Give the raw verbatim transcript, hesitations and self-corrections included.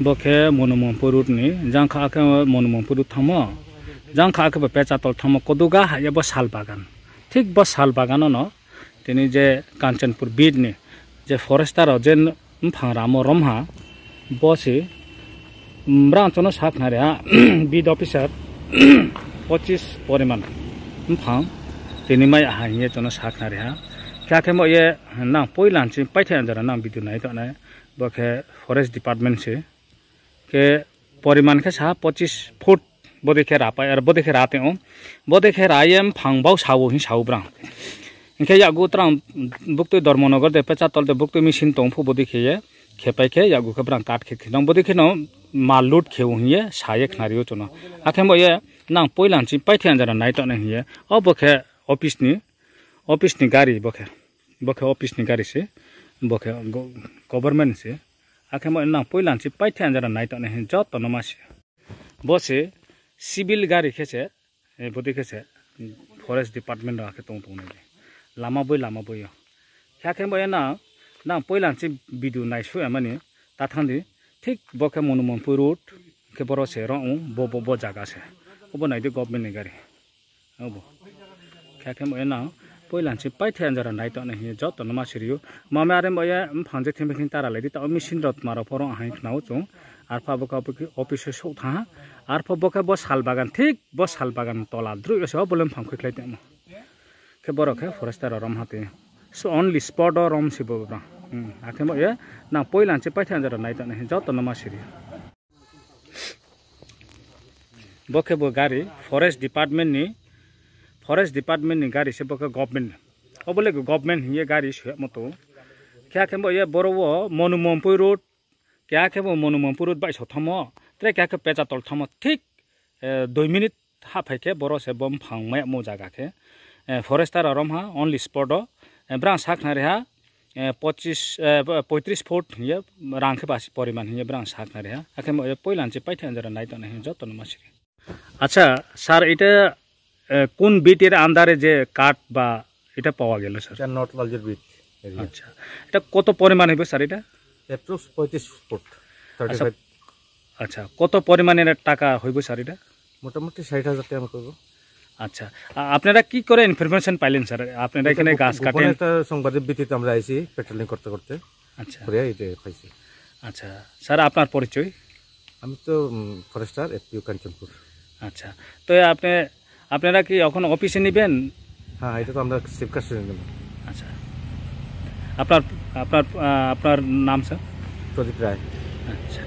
Bo khe Monumompur road ni, jang kha khe Monumompur road thanngmo, jang kha khe bo Pechatol thanngmo, koduga ha ye bo sal bagan. Thik bo sal bagan no, tini je Kanchanpur beat ni, je forester rao je mphang ramo romha, bo se, brang chung no sakhnari ha, beat officer, pochis poriman mphang, tini mai aha hing ye chung no sakhnari ha. Khe akhe bo ye nang poila nching paithe anjara nang video nai tongnai, bo khe forest department se. Khe poriman khe sa pochis foot bodei khe ra pai, ar bodei khe ra tong ou. Bodei khe ra ye mphang bau sa ou hing sa ou brang. Hing khe yakgu trang buktui Dharmanagar de Pechatol de buktui machine tong phuh bodei khe ye, khe pai khe yakgu khe brang cut khe khe nang bodei khe no mal load khe ou hing ye sa ye khnari ou chung no. Akhe bo ye nang poila nching paithe anjara nai tongnai hing ye. O bo khe office ni, office ni gari bo khe. Bo khe office ni gari se, bo khe go-, government se. Akhe bo nang poila nching paithe anjara nai tongnai hing joto no ma si. Bo se civil gari khe se, bodei khe se, forest department rao akhe tong tongnai de. Lama boi lama boi yo. Khe akhe bo ye nang, nang poila nching video naisuh ya mani, ta thanng di, thik bo khe Monumompur road, khe boro se rao ou, bo, bo, bo zaga se. Obo nai di government ni gari. Obo. Khe akhe bo ye nang, poila nching paithe anjara nai tongnai hing ye joto no ma siri ou. Mame are bo ye mphang je thim khe tara lai di, taoh machine rao tma rao pho rao ahai khna ou chung. Arphuh bo khe office o souh thanng ha. Arphuh bo khe bo sal bagan, thik bo sal bagan tola droih yo se obo le mphang khuikhlai tongmo. Khe boro khe forester rao romha tei. So only spot o rom se bo brang. Akhe bo ye nang poila nching paithe anjara nai tongnai hing joto no ma siri ou. Bo khe bo gari, forest department ni, forest department ni gari se bo khe government. Obo le government hing ye gari soyamo tong. Khe akhe bo ye boro wo Monumompur road, khe akhe bo Monumompur road baihso thanngmo, tre khe akhe Pechatol thanngmo, thik, dui minute hahphai khe boro se bo mphang mayamo zaga khe, forester rao romha only spot o, brang sakhnari ha, pochis, poitris foot hing ye, rang khe basi poriman hing ye brang sakhnari ha. Akhe bo ye poila nching paithe anjara nai tongnai hing joto no ma siri. আচ্ছা, স্যার, এটা কোন বিটের আন্ডারে যে কাঠ বা এটা পাওয়া গেল, স্যার? এটা নর্থ লালজুর বিট এরিয়া। আচ্ছা, এটা কত পরিমাণ হইব, স্যার, এটা? অ্যাপ্রক্স পঁয়ত্রিশ ফুট, আচ্ছা, থার্টি ফাইভ। আচ্ছা, কত পরিমাণের টাকা হইব, স্যার, এটা? মোটামুটি ষাট হাজার টাকা মতো হইব। আচ্ছা, আ-, আপনারা কি করে ইনফরমেশন পাইলেন, স্যার? আপনারা এটা এখানে গো-, গাছ গোপন কাটেন? একটা সংবাদের ভিত্তিতে আমরা আইছি, পেট্রোলিং করতে করতে। আচ্ছা। করে এটা পাইছি। আচ্ছা, স্যার, আপনার পরিচয়? আমি তো, উম, ফরেস্টার, এফপিও কাঞ্চনপুর। আচ্ছা, তো এ আপনি, আপনারা কি এখন অফিসে নিবেন? হ্যাঁ, এটা তো আমরা সেফ কাস্টডি নেব। আচ্ছা, আপনার, আপনার, আহ, আপনার নাম, স্যার? প্রদীপ রায়। আচ্ছা।